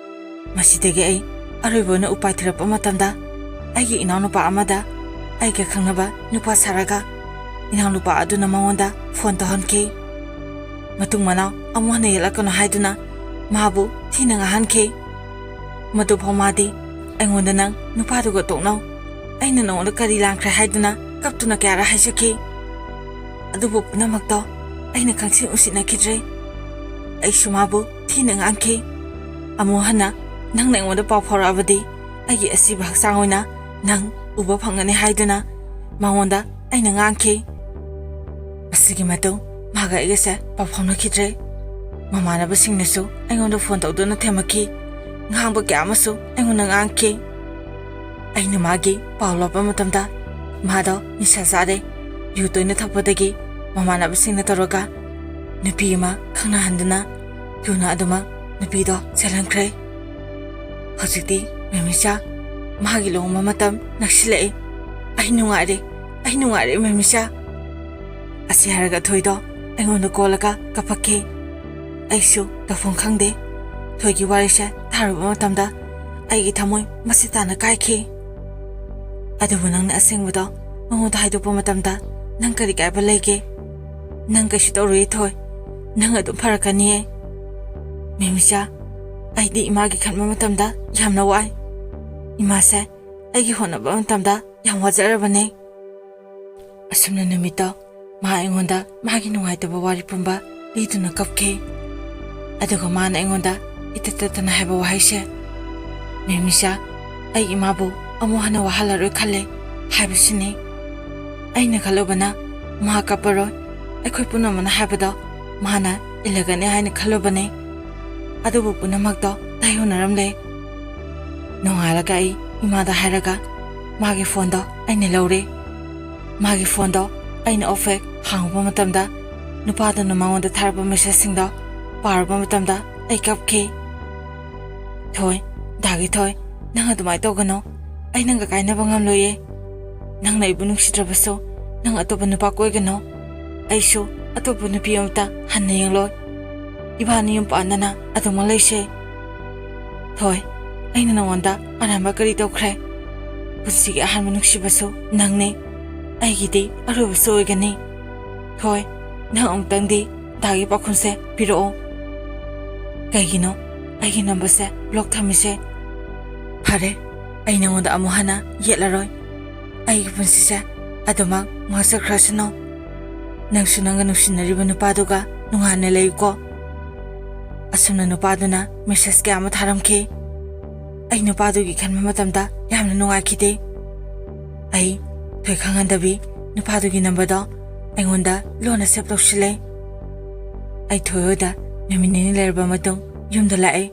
ꯃꯁꯤꯗꯒꯤ ꯑꯩ ꯑꯔꯣꯏꯕ ꯑꯣꯏꯅ ꯎꯄꯥꯏ ꯊꯤꯔꯛꯄ ꯃꯇꯝꯗ ꯑꯩꯒꯤ ꯏꯅꯥꯎꯅꯨꯄꯥ ꯑꯃꯗ ꯑꯩꯒ ꯈꯪꯅꯕ ꯅꯨꯄꯥ ꯁꯥꯔꯒ ꯏꯅꯥꯎꯅꯨꯄꯥ ꯑꯗꯨꯅ ꯃꯉꯣꯟꯗ ꯐꯣꯟ ꯇꯧꯍꯟꯈꯤ꯫ ꯃꯇꯨꯡ ꯃꯅꯥꯎ ꯑꯃꯨꯛ ꯍꯟꯅ ꯌꯦꯠꯂꯛꯀꯅꯨ ꯍꯥꯏꯗꯨꯅ ꯃꯥꯕꯨ ꯊꯤꯅ ꯉꯥꯡꯍꯟꯈꯤ꯫ ꯃꯗꯨꯐꯥꯎ ꯃꯥꯗꯤ ꯑꯩꯉꯣꯟꯗ "ꯅꯪ ꯅꯨꯄꯥꯗꯨꯒ ꯇꯣꯛꯅꯧ, ꯑꯩꯅ ꯅꯉꯣꯟꯗ ꯀꯔꯤ ꯂꯥꯟꯈ꯭ꯔꯦ?" ꯍꯥꯏꯗꯨꯅ ꯀꯞꯇꯨꯅ ꯀꯌꯥꯔꯛ ꯍꯥꯏꯖꯈꯤ꯫ ꯑꯗꯨꯕꯨ ꯄꯨꯝꯅꯃꯛꯇꯣ ꯑꯩꯅ ꯈꯪꯁꯤꯟ ꯎꯁꯤꯟꯅꯈꯤꯗ꯭ꯔꯦ꯫ ꯑꯩꯁꯨ ꯃꯥꯕꯨ ꯊꯤꯅ ꯉꯥꯡꯈꯤ꯫ ꯑꯃꯨꯛ ꯍꯟꯅ ꯅꯪꯅ ꯑꯩꯉꯣꯟꯗ ꯄꯥꯎ ꯐꯥꯎꯔꯛꯑꯕꯗꯤ ꯑꯩꯒꯤ ꯑꯁꯤꯕ ꯍꯛꯆꯥꯡ ꯑꯣꯏꯅ ꯅꯪ ꯎꯕ ꯐꯪꯒꯅꯤ ꯍꯥꯏꯗꯨꯅ ꯃꯉꯣꯟꯗ ꯑꯩꯅ ꯉꯥꯡꯈꯤ꯫ ꯃꯁꯤꯒꯤ ꯃꯇꯨꯡ ꯃꯥꯒ ꯑꯩꯒꯁꯦ ꯄꯥꯎ ꯐꯥꯎꯅꯈꯤꯗ꯭ꯔꯦ꯫ ꯃꯃꯥꯟꯅꯕꯁꯤꯡꯅꯁꯨ ꯑꯩꯉꯣꯟꯗ ꯐꯣꯟ ꯇꯧꯗꯨꯅ ꯊꯦꯝꯃꯛꯈꯤ꯫ ꯉꯥꯡꯕ ꯀꯌꯥ ꯑꯃꯁꯨ ꯑꯩꯉꯣꯟꯗ ꯉꯥꯡꯈꯤ꯫ ꯑꯩꯅ ꯃꯥꯒꯤ ꯄꯥꯎ ꯂꯧꯕ ꯃꯇꯝꯗ ꯃꯥꯗꯣ ꯅꯤꯁꯥ ꯆꯥꯔꯦ꯫ ꯌꯨ ꯇꯣꯏꯅ ꯊꯛꯄꯗꯒꯤ ꯃꯃꯥꯟꯅꯕꯁꯤꯡꯅ ꯇꯧꯔꯒ ꯅꯨꯄꯤ ꯑꯃ ꯈꯪꯅꯍꯟꯗꯨꯅ ꯌꯨꯅ ꯑꯗꯨꯃꯛ ꯅꯨꯄꯤꯗꯣ ꯆꯦꯜꯍꯟꯈ꯭ꯔꯦ꯫ ꯍꯧꯖꯤꯛꯇꯤ ꯃꯦꯃꯤꯆꯥ, ꯃꯥꯒꯤ ꯂꯨꯍꯣꯡꯕ ꯃꯇꯝ ꯅꯛꯁꯤꯜꯂꯛꯑꯦ꯫ ꯑꯩ ꯅꯨꯡꯉꯥꯏꯔꯦ, ꯑꯩ ꯅꯨꯡꯉꯥꯏꯔꯦ ꯃꯦꯃꯤꯆꯥ꯫ ꯑꯁꯤ ꯍꯥꯏꯔꯒ ꯊꯣꯏꯗꯣ ꯑꯩꯉꯣꯟꯗ ꯀꯣꯜꯂꯒ ꯀꯞꯄꯛꯈꯤ꯫ ꯑꯩꯁꯨ ꯇꯧꯐꯝ ꯈꯪꯗꯦ꯫ ꯊꯣꯏꯒꯤ ꯋꯥꯔꯤꯁꯦ ꯇꯥꯔꯨꯕ ꯃꯇꯝꯗ ꯑꯩꯒꯤ ꯊꯃꯣꯏ ꯃꯁꯤ ꯇꯥꯅ ꯀꯥꯏꯈꯤ꯫ ꯑꯗꯨꯕꯨ ꯅꯪꯅ ꯑꯁꯦꯡꯕꯗꯣ ꯃꯉꯣꯟꯗ ꯍꯥꯏꯗꯣꯛꯄ ꯃꯇꯝꯗ ꯅꯪ ꯀꯔꯤ ꯀꯥꯏꯕ ꯂꯩꯒꯦ? ꯅꯪ ꯀꯩꯁꯨ ꯇꯧꯔꯣꯏꯌꯦ ꯊꯣꯏ꯫ ꯅꯪ ꯑꯗꯨꯝ ꯐꯔꯛꯀꯅꯤꯌꯦ꯫ ꯃꯦꯃꯤꯆꯥ, ꯑꯩꯗꯤ ꯏꯃꯥꯒꯤ ꯈꯟꯕ ꯃꯇꯝꯗ ꯌꯥꯝꯅ ꯋꯥꯏ꯫ ꯏꯃꯥꯁꯦ ꯑꯩꯒꯤ ꯍꯣꯠꯅꯕ ꯃꯇꯝꯗ ꯌꯥꯝ ꯋꯥꯖꯔꯕꯅꯦ꯫ ꯑꯁꯨꯝꯅ ꯅꯨꯃꯤꯠꯇꯣ ꯃꯥ ꯑꯩꯉꯣꯟꯗ ꯃꯥꯒꯤ ꯅꯨꯡꯉꯥꯏꯇꯕ ꯋꯥꯔꯤ ꯄꯨꯝꯕ ꯂꯤꯗꯨꯅ ꯀꯞꯈꯤ꯫ ꯑꯗꯨꯒ ꯃꯥꯅ ꯑꯩꯉꯣꯟꯗ ꯏꯇꯠ ꯇꯠꯇꯅ ꯍꯥꯏꯕ ꯋꯥꯍꯩꯁꯦ, "ꯃꯦꯃꯤꯆꯥ, ꯑꯩ ꯏꯃꯥꯕꯨ ꯑꯃꯨꯛ ꯍꯟꯅ ꯋꯥꯍꯜꯂꯔꯣꯏ ꯈꯜꯂꯦ" ꯍꯥꯏꯕꯁꯤꯅꯤ꯫ ꯑꯩꯅ ꯈꯜꯂꯨꯕꯅ ꯃꯥ ꯀꯞꯄꯔꯣꯏ, ꯑꯩꯈꯣꯏ ꯄꯨꯝꯅꯃꯛꯅ ꯍꯥꯏꯕꯗꯣ ꯃꯥꯅ ꯏꯜꯂꯒꯅꯤ ꯍꯥꯏꯅ ꯈꯜꯂꯨꯕꯅꯤ꯫ ꯑꯗꯨꯕꯨ ꯄꯨꯝꯅꯃꯛꯇꯣ ꯇꯥꯏꯌꯣꯟꯅꯔꯝꯂꯦ꯫ ꯅꯣꯡꯉꯥꯜꯂꯒ ꯑꯩ ꯏꯃꯥꯗ ꯍꯥꯏꯔꯒ ꯃꯥꯒꯤ ꯐꯣꯟꯗꯣ ꯑꯩꯅ ꯂꯧꯔꯦ꯫ ꯃꯥꯒꯤ ꯐꯣꯟꯗꯣ ꯑꯩꯅ ꯑꯣꯐꯦꯛ ꯍꯥꯡꯉꯨꯕ ꯃꯇꯝꯗ ꯅꯨꯄꯥꯗꯨꯅ ꯃꯉꯣꯟꯗ ꯊꯥꯔꯛꯄ ꯃꯦꯁꯦꯖꯁꯤꯡꯗꯣ ꯄꯥꯔꯨꯕ ꯃꯇꯝꯗ ꯑꯩ ꯀꯞꯈꯤ꯫ "ꯊꯣꯏ, ꯗꯥꯒꯤ ꯊꯣꯏ, ꯅꯪ ꯑꯗꯨꯃꯥꯏꯅ ꯇꯧꯒꯅꯣ꯫ ꯑꯩ ꯅꯪꯒ ꯀꯥꯏꯅꯕ ꯉꯝꯂꯣꯏꯌꯦ꯫ ꯅꯪꯅ ꯑꯩꯕꯨ ꯅꯨꯡꯁꯤꯗ꯭ꯔꯕꯁꯨ ꯅꯪ ꯑꯇꯣꯞꯄ ꯅꯨꯄꯥ ꯀꯣꯏꯒꯅꯣ꯫ ꯑꯩꯁꯨ ꯑꯇꯣꯞꯄ ꯅꯨꯄꯤ ꯑꯃꯇ ꯍꯟꯅ ꯌꯦꯡꯂꯣꯏ꯫ ꯏꯕꯥꯅꯤ ꯌꯨꯝ ꯄꯥꯟꯗꯅ ꯑꯗꯨꯃꯛ ꯂꯩꯁꯦ꯫ ꯊꯣꯏ, ꯑꯩꯅ ꯅꯉꯣꯟꯗ ꯑꯔꯥꯟꯕ ꯀꯔꯤ ꯇꯧꯈ꯭ꯔꯦ? ꯄꯨꯟꯁꯤꯒꯤ ꯑꯍꯥꯟꯕ ꯅꯨꯡꯁꯤꯕꯁꯨ ꯅꯪꯅꯤ꯫ ꯑꯩꯒꯤꯗꯤ ꯑꯔꯣꯏꯕꯁꯨ ꯑꯣꯏꯒꯅꯤ꯫ ꯊꯣꯏ, ꯅꯪ ꯑꯃꯨꯛꯇꯪꯗꯤ ꯗꯥꯒꯤ ꯄꯥꯎꯈꯨꯝꯁꯦ ꯄꯤꯔꯛꯑꯣ꯫ ꯀꯩꯒꯤꯅꯣ ꯑꯩꯒꯤ ꯅꯝꯕꯔꯁꯦ ꯕ꯭ꯂꯣꯛ ꯊꯝꯃꯤꯁꯦ? ꯐꯔꯦ, ꯑꯩ ꯅꯉꯣꯟꯗ ꯑꯃꯨꯛ ꯍꯟꯅ ꯌꯦꯠꯂꯔꯣꯏ꯫ ꯑꯩꯒꯤ ꯄꯨꯟꯁꯤꯁꯦ ꯑꯗꯨꯃꯛ ꯉꯥꯎꯆꯠꯈ꯭ꯔꯁꯅꯨ꯫ ꯅꯪꯁꯨ ꯅꯪꯒ ꯅꯨꯡꯁꯤꯅꯔꯤꯕ ꯅꯨꯄꯥꯗꯨꯒ ꯅꯨꯡꯉꯥꯏꯅ ꯂꯩꯌꯨꯀꯣ꯫ ꯑꯁꯨꯝꯅ ꯅꯨꯄꯥꯗꯨꯅ ꯃꯦꯁꯦꯖ ꯀꯌꯥ ꯑꯃ ꯊꯥꯔꯝꯈꯤ꯫ ꯑꯩ ꯅꯨꯄꯥꯗꯨꯒꯤ ꯈꯟꯕ ꯃꯇꯝꯗ ꯌꯥꯝꯅ ꯅꯨꯡꯉꯥꯏꯈꯤꯗꯦ꯫ ꯑꯩ ꯊꯣꯏ ꯈꯪꯍꯟꯗꯕꯤ ꯅꯨꯄꯥꯗꯨꯒꯤ ꯅꯝꯕꯔꯗꯣ ꯑꯩꯉꯣꯟꯗ ꯂꯣꯟꯅ ꯁꯦꯚ ꯇꯧꯁꯤꯜꯂꯦ꯫ ꯑꯩ ꯊꯣꯏ ꯍꯣꯏꯗ ꯅꯨꯃꯤꯠ ꯅꯤꯅꯤ ꯂꯩꯔꯕ ꯃꯇꯨꯡ ꯌꯨꯝꯗ ꯂꯥꯛꯑꯦ꯫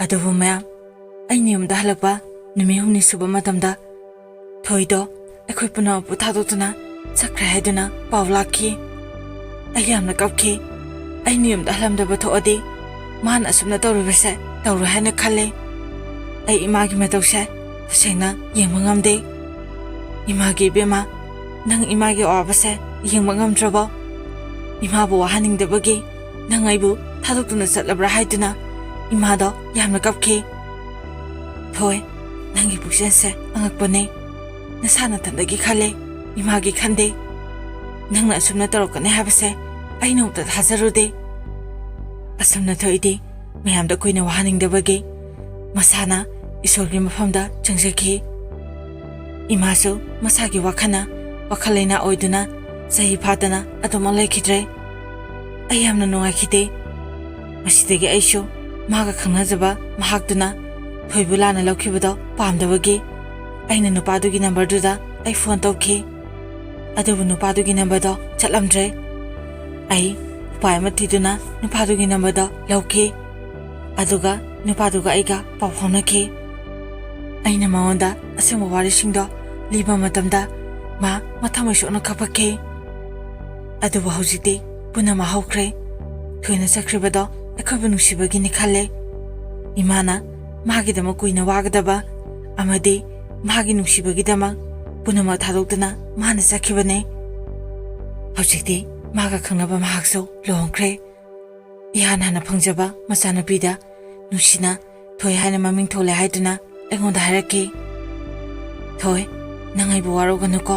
ꯑꯗꯨꯕꯨ ꯃꯌꯥꯝ, ꯑꯩꯅ ꯌꯨꯝꯗ ꯍꯜꯂꯛꯄ ꯅꯨꯃꯤꯠ ꯍꯨꯝꯅꯤ ꯁꯨꯕ ꯃꯇꯝꯗ ꯊꯣꯏꯗꯣ ꯑꯩꯈꯣꯏ ꯄꯨꯝꯅꯃꯛꯄꯨ ꯊꯥꯗꯣꯛꯇꯨꯅ ꯆꯠꯈ꯭ꯔꯦ ꯍꯥꯏꯗꯨꯅ ꯄꯥꯎ ꯂꯥꯛꯈꯤ꯫ ꯑꯩ ꯌꯥꯝꯅ ꯀꯞꯈꯤ꯫ ꯑꯩꯅ ꯌꯨꯝꯗ ꯍꯜꯂꯝꯗꯕ ꯊꯣꯛꯑꯗꯤ ꯃꯥꯅ ꯑꯁꯨꯝꯅ ꯇꯧꯔꯤꯕꯁꯦ ꯇꯧꯔꯣꯏ ꯍꯥꯏꯅ ꯈꯜꯂꯦ꯫ ꯑꯩ ꯏꯃꯥꯒꯤ ꯃꯇꯧꯁꯦ ꯇꯁꯦꯡꯅ ꯌꯦꯡꯕ ꯉꯝꯗꯦ꯫ ꯏꯃꯥꯒꯤ ꯏꯕꯦꯝꯃ, ꯅꯪ ꯏꯃꯥꯒꯤ ꯑꯋꯥꯕꯁꯦ ꯌꯦꯡꯕ ꯉꯝꯗ꯭ꯔꯕꯣ? ꯏꯃꯥꯕꯨ ꯋꯥꯍꯟꯅꯤꯡꯗꯕꯒꯤ ꯅꯪ ꯑꯩꯕꯨ ꯊꯥꯗꯣꯛꯇꯨꯅ ꯆꯠꯂꯕ꯭ꯔꯥ ꯍꯥꯏꯗꯨꯅ ꯏꯃꯥꯗꯣ ꯌꯥꯝꯅ ꯀꯞꯈꯤ꯫ ꯊꯣꯏ, ꯅꯪꯒꯤ ꯄꯨꯛꯆꯦꯜꯁꯦ ꯑꯉꯛꯄꯅꯦ꯫ ꯅꯁꯥ ꯅꯊꯟꯗꯒꯤ ꯈꯜꯂꯦ, ꯏꯃꯥꯒꯤ ꯈꯟꯗꯦ꯫ ꯅꯪꯅ ꯑꯁꯨꯝꯅ ꯇꯧꯔꯛꯀꯅꯤ ꯍꯥꯏꯕꯁꯦ ꯑꯩ ꯅꯣꯡꯃꯇ ꯊꯥꯖꯔꯨꯗꯦ꯫ ꯑꯁꯨꯝꯅ ꯊꯣꯏꯗꯤ ꯃꯌꯥꯝꯗ ꯀꯨꯏꯅ ꯋꯥꯍꯟꯅꯤꯡꯗꯕꯒꯤ ꯃꯁꯥꯅ ꯏꯁꯣꯔꯒꯤ ꯃꯐꯝꯗ ꯆꯪꯖꯈꯤ꯫ ꯏꯃꯥꯁꯨ ꯃꯁꯥꯒꯤ ꯋꯥꯈꯜꯅ ꯋꯥꯈꯜ ꯂꯩꯅꯥ ꯑꯣꯏꯗꯨꯅ ꯆꯍꯤ ꯐꯥꯗꯅ ꯑꯗꯨꯃꯛ ꯂꯩꯈꯤꯗ꯭ꯔꯦ꯫ ꯑꯩ ꯌꯥꯝꯅ ꯅꯨꯡꯉꯥꯏꯈꯤꯗꯦ꯫ ꯃꯁꯤꯗꯒꯤ ꯑꯩꯁꯨ ꯃꯥꯒ ꯈꯪꯅꯖꯕ ꯃꯍꯥꯛꯇꯨꯅ ꯊꯣꯏꯕꯨ ꯂꯥꯟꯅ ꯂꯧꯈꯤꯕꯗꯣ ꯄꯥꯝꯗꯕꯒꯤ ꯑꯩꯅ ꯅꯨꯄꯥꯗꯨꯒꯤ ꯅꯝꯕꯔꯗꯨꯗ ꯑꯩ ꯐꯣꯟ ꯇꯧꯈꯤ꯫ ꯑꯗꯨꯕꯨ ꯅꯨꯄꯥꯗꯨꯒꯤ ꯅꯝꯕꯔꯗꯣ ꯆꯠꯂꯝꯗ꯭ꯔꯦ꯫ ꯑꯩ ꯎꯄꯥꯏ ꯑꯃ ꯊꯤꯗꯨꯅ ꯅꯨꯄꯥꯗꯨꯒꯤ ꯅꯝꯕꯔꯗꯣ ꯂꯧꯈꯤ꯫ ꯑꯗꯨꯒ ꯅꯨꯄꯥꯗꯨꯒ ꯑꯩꯒ ꯄꯥꯎ ꯐꯥꯎꯅꯈꯤ꯫ ꯑꯩꯅ ꯃꯉꯣꯟꯗ ꯑꯁꯦꯡꯕ ꯋꯥꯔꯤꯁꯤꯡꯗꯣ ꯂꯤꯕ ꯃꯇꯝꯗ ꯃꯥ ꯃꯊꯃꯣꯏ ꯁꯣꯛꯅ ꯀꯞꯄꯛꯈꯤ꯫ ꯑꯗꯨꯕꯨ ꯍꯧꯖꯤꯛꯇꯤ ꯄꯨꯝꯅꯃꯛ ꯍꯧꯈ꯭ꯔꯦ꯫ ꯊꯣꯏꯅ ꯆꯠꯈ꯭ꯔꯤꯕꯗꯣ ꯑꯩꯈꯣꯏꯕꯨ ꯅꯨꯡꯁꯤꯕꯒꯤꯅꯤ ꯈꯜꯂꯦ꯫ ꯏꯃꯥꯅ ꯃꯥꯒꯤꯗꯃꯛ ꯀꯨꯏꯅ ꯋꯥꯒꯗꯕ ꯑꯃꯗꯤ ꯃꯥꯒꯤ ꯅꯨꯡꯁꯤꯕꯒꯤꯗꯃꯛ ꯄꯨꯝꯅꯃꯛ ꯊꯥꯗꯣꯛꯇꯨꯅ ꯃꯥꯅ ꯆꯠꯈꯤꯕꯅꯦ꯫ ꯍꯧꯖꯤꯛꯇꯤ ꯃꯥꯒ ꯈꯪꯅꯕ ꯃꯍꯥꯛꯁꯨ ꯂꯨꯍꯣꯡꯈ꯭ꯔꯦ꯫ ꯏꯍꯥꯟ ꯍꯥꯟꯅ ꯐꯪꯖꯕ ꯃꯆꯥꯅꯨꯄꯤꯗ ꯅꯨꯡꯁꯤꯅ ꯊꯣꯏ ꯍꯥꯏꯅ ꯃꯃꯤꯡ ꯊꯣꯜꯂꯦ ꯍꯥꯏꯗꯨꯅ ꯑꯩꯉꯣꯟꯗ ꯍꯥꯏꯔꯛꯈꯤ꯫ ꯊꯣꯏ, ꯅꯪ ꯑꯩꯕꯨ ꯋꯥꯔꯧꯒꯅꯨꯀꯣ꯫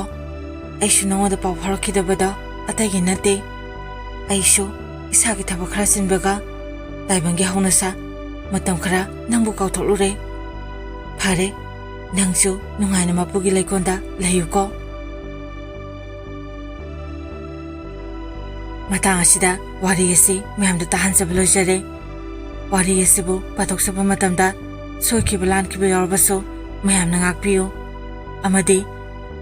ꯑꯩꯁꯨ ꯅꯉꯣꯟꯗ ꯄꯥꯎ ꯐꯥꯎꯔꯛꯈꯤꯗꯕꯗꯣ ꯑꯇꯩꯒꯤ ꯅꯠꯇꯦ꯫ ꯑꯩꯁꯨ ꯏꯁꯥꯒꯤ ꯊꯕꯛ ꯈꯔ ꯆꯤꯟꯕꯒ ꯇꯥꯏꯕꯪꯒꯤ ꯍꯧꯅꯁꯥ ꯃꯇꯝ ꯈꯔ ꯅꯪꯕꯨ ꯀꯥꯎꯊꯣꯛꯂꯨꯔꯦ꯫ ꯐꯔꯦ, ꯅꯪꯁꯨ ꯅꯨꯡꯉꯥꯏꯅ ꯃꯄꯨꯒꯤ ꯂꯩꯀꯣꯜꯗ ꯂꯩꯌꯨꯀꯣ꯫ ꯃꯇꯥꯡ ꯑꯁꯤꯗ ꯋꯥꯔꯤ ꯑꯁꯤ ꯃꯌꯥꯝꯗ ꯇꯥꯍꯟꯖꯕ ꯂꯣꯏꯖꯔꯦ꯫ ꯋꯥꯔꯤ ꯑꯁꯤꯕꯨ ꯄꯥꯊꯣꯛꯆꯕ ꯃꯇꯝꯗ ꯁꯣꯏꯈꯤꯕ ꯂꯥꯟꯈꯤꯕ ꯌꯥꯎꯔꯕꯁꯨ ꯃꯌꯥꯝꯅ ꯉꯥꯛꯄꯤꯌꯨ꯫ ꯑꯃꯗꯤ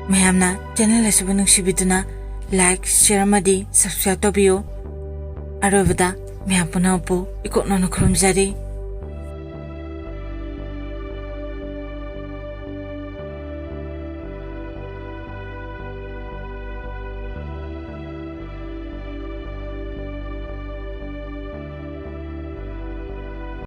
ꯃꯌꯥꯝꯅ channel ꯑꯁꯤꯕꯨ ꯅꯨꯡꯁꯤꯕꯤꯗꯨꯅ like, share ꯑꯃꯗꯤ subscribe ꯇꯧꯕꯤꯌꯨ꯫ ꯑꯔꯣꯏꯕꯗ ꯃꯌꯥꯝ ꯄꯨꯝꯅꯃꯛꯄꯨ ꯏꯀꯣꯛ ꯅꯧꯅ ꯈꯨꯔꯨꯝꯖꯔꯤ꯫